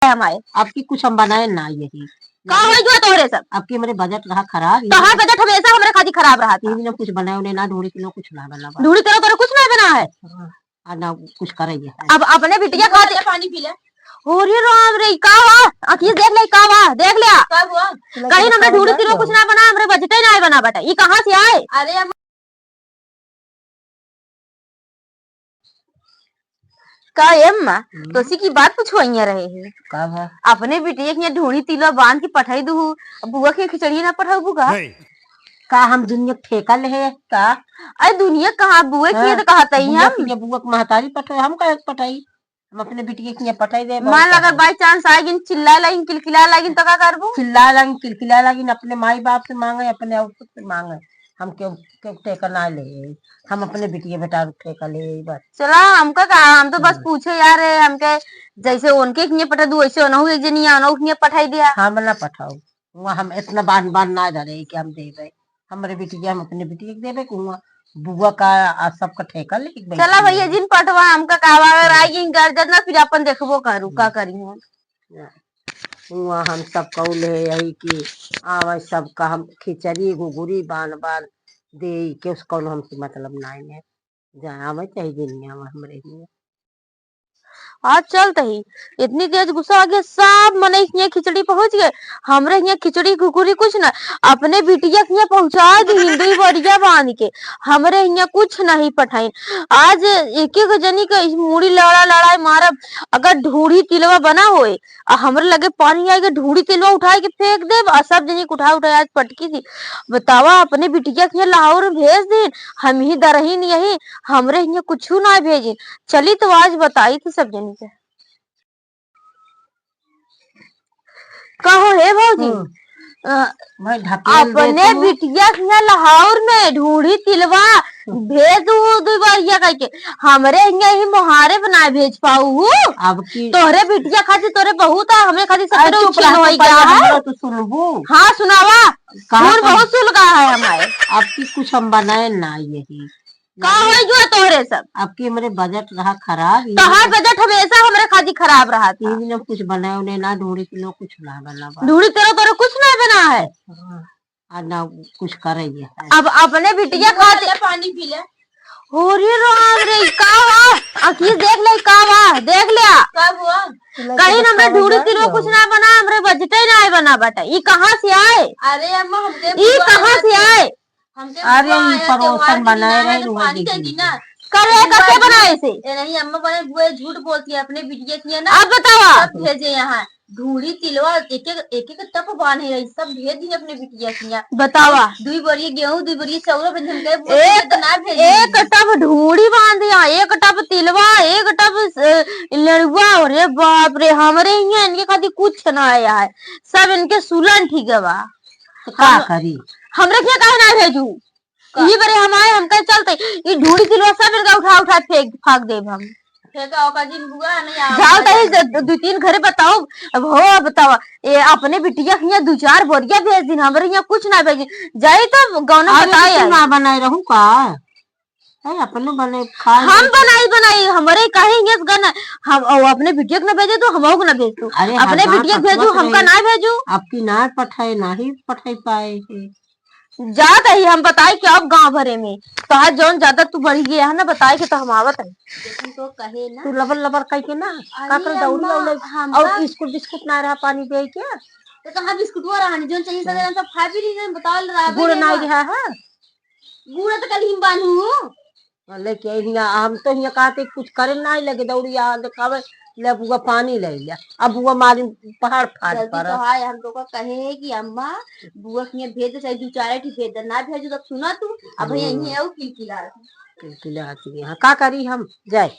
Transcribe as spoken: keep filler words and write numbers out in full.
हमारे। आपकी कुछ हम बनाए ना यही। का होई जो तोहरे सब? आपकी हमरे बजट रहा खराब, ये तोहार बजट हमेशा हमरे खातिर खराब रहा। ये भी ना कुछ बनाए उन्हें ना, ढूंढी तिलवा कुछ ना बना बा। ढूंढी तिलवा तोरे कुछ ना बना है। हाँ, आ ना कुछ करे ये। अब अपने बिटिया खातिर पानी पी ले। अरे राम रे, ई का हुआ? आँखिए देख ले, ई का हुआ? देख लिया। का हुआ? कहीं हमरे ढूंढी तिलवा कुछ ना बना, हमरे बजटे ना बना बाटे। ई कहाँ से आए? अरे अम्मा। का ए अम्मा, हम्म। तोसी की बात पूछवइया रहे हैं। का बा? अपने बिटिया के यहाँ ढूंढी तिलवा बांध के पठाई दू, अब बुआ के खिचड़ी ना पठाऊ का? नहीं। का हम दुनिया के ठेका ले है का? अरे दुनिया कहाँ, बुआ के हाँ, तो कहत ही बुआ हम। के, बुआ के महतारी पठाई, हम काहे पठाई? हम अपने बिटिया के यहाँ पठाई दे, मान ला अगर by chance आ गिन, चिल्लाए लागिन, किलकिलाए लागिन, तो का करबू? चिल्लाए लागिन, किलकिलाए लागिन, अपने माई बाप से मांगे, अपने औरत से मांगे, हम केहू, केहू ठेका ना ले, हम अपने बिटिया बेटा ठेका ले, बस। चला, हमका का, हम तो बस हम्म। पूछे यार, हमके जैसे उनके के यहाँ पठा दू, वैसे उनहु एक जनी, उनहु के यहाँ पठाई दिया। हम ना पठाऊ, वहाँ हम इतना बांध, बांध ना धरे कि हम देबे। हमरे बिटिया, हम अपने बिटिया के देबे, कि हुआं बुआ का आ सबका ठेका लेके बैठी चला भैया, है। जिन पटवा हमका कहवा अगर हम्म। आई इन कर, जतना फिर अपन देखबो करू, का हम्म। करी हम। हुआं हम सब कौल है यही कि आवे सबका हम खिचड़ी, घुघुरी, बान, बान दे, के उस कौन हमसे मतलब ना है। जाए आवे चाहे जिन आवे हमरे लिए। आज चलत ही, इतनी तेज गुस्सा आ गया, सब मनई के हियां खिचड़ी पहुंच गए, हमरे हियां खिचड़ी घुघुरी कुछ ना, अपने बिटिया के हियां पहुंचा दी हिंदू बरिया बांध के, हमरे हियां कुछ नहीं पठाइन। आज एक एक जनी के मूड़ी लड़ा लड़ाई मारब, अगर ढूढ़ी तिलवा बना होए, आ हमरे लगे पानी आए के ढूढ़ी तिलवा उठाए के फेंक देब, आ सब जनी के उठा उठाए आज पटकी थी। बतावा, अपने बिटिया के हियां लाहौर में भेज दीन, हम ही दरहिन यही, हमरे हियां कुछू ना भेजिन। चली तो आज बताई थी सब जनी के। कहो हे भौजी, हम्म। अ, भाई ढकेल दे अपने तू। बिटिया के हियां लाहौर में ढूढ़ी तिलवा हम्म। भेज दू दुई बरिया कह के, हमरे हियां ही मोहारे बनाए भेज पाऊ। अब की तोहरे बिटिया खातिर तोरे बहुत आ, हमरे खातिर अरे सतरे चुप उछिन रह, होई तू गया पहले है। हमरा तो सुनबू। हाँ सुनावा, कहा सुन- बहुत सुलगा है हमारे। अब की कुछ हम बनाए ना यही। का होई जो तोहरे सब? आपके हमरे बजट रहा खराब, ये तोहार बजट हमेशा हमरे खातिर खराब रहा था। ये भी ना कुछ बनाए उन्हें ना, ढूंढी तिलवा कुछ ना बना बा। ढूंढी तिलवा तोरे कुछ ना बना है। हाँ, आ ना कुछ करे ये है। अब अपने बिटिया खातिर पानी पी ले। अरे राम रे, ई का बा? आँखी देख ले, ई का बा? देख लिया। का हुआ? कहीं हमरे ढूंढी तिलवा कुछ ना बना, हमरे बजटे ना बना बाटे। ई कहाँ से आए? अरे अम्मा, हमके ई बुआ कहाँ से आए? हमके अरे, बुआ ई आया, परोसन त्योहार के दिन बनाए आया, रहे, तो वही पानी दे दे दी दीजिए। ना। करे, बुआ कइसे झूठ, बनाए से? ए, नहीं, अम्मा बने बुआ झूठ बोलती है अपने बिटिया के ना। अब बतावा। सब भेजे यहाँ। ढूंढी तिलवा एक एक, एक एक टप बांधे रही, सब भेज दी अपने बिटिया के यहाँ। बतावा। दुई बोरिया गेहूं, दुई बोरिया चाउर, बंधन के बुआ एक, के तो ना भेजी। एक टप ढूंढी बांध दिया, एक टप तिलवा, एक टप, अ, लड़ुआ। अरे बाप रे, हमरे यहाँ इनके खातिर कुछ ना आया है, सब इनके सुलन ठीक है बा। तो का हम, करी? हमरे के काहे ना भेजू? का? ई बरे हम आए, हम कहे चलते, ई ढूंढी तिलवा सब इनका उठा उठा फेंक फाक देब हम। फेंका ओका जिन बुआ, नहीं आ जाओ तही ज-, दू तीन घरे बताओ। अब हो बताओ, ए अपने बिटिया के यहाँ दू चार बोरिया भेज दिन, हमरे यहाँ कुछ ना भेजी। जाई तो गौना अरे बताए तो आई। ना बनाए रहू का? है, अपनो बने खा हम ले। बनाई, बनाई, हमरे काहे हियस गन, हम, ओ, अपने बिटिया के ना भेजे तू, हमहू के ना भेज तू। अरे, अपने हमार बिटिया के पठवत भेजू, हमका रहे। ना भेजू। आपकी ना पठाए, ना ही पठाई पाए। जात ही हम बताई कि अब गाँव भरे में, तो आज जौन ज्यादा तू बढ़ी गया है ना, बताई कि तो हम आवत है। लेकिन तो कहे ना। तू लबर लबर कह के ना, अरे का कर दौड़ी अम्मा, लौड़े, हमका और बिस्कुट बिस्कुट ना रहा पानी दे के। तो कहाँ बिस्कुटवा रहा नहीं, जौन चाहिए सगरे हम सब खा भी ली, बताओ रहा गुड़ ना रहा है। गुड़ तो कल ही बांधू। लेके हियां, हम तो हियां कहते कुछ करे ना लगे, दौड़ी आ देखावे, ले बुआ पानी ले ले। अब बुआ मारी पहाड़ फाड़ जल्दी पर। तो हाय, हम तो का कहे हैं कि अम्मा, बुआ के हियां भेज दे, चाहे दू चार ठी भेज दे, ना भेजू तब सुना तू, अब हम्म। यहीं है वो किलकिला। किलकिला आती है। हाँ, का करी हम? जाए।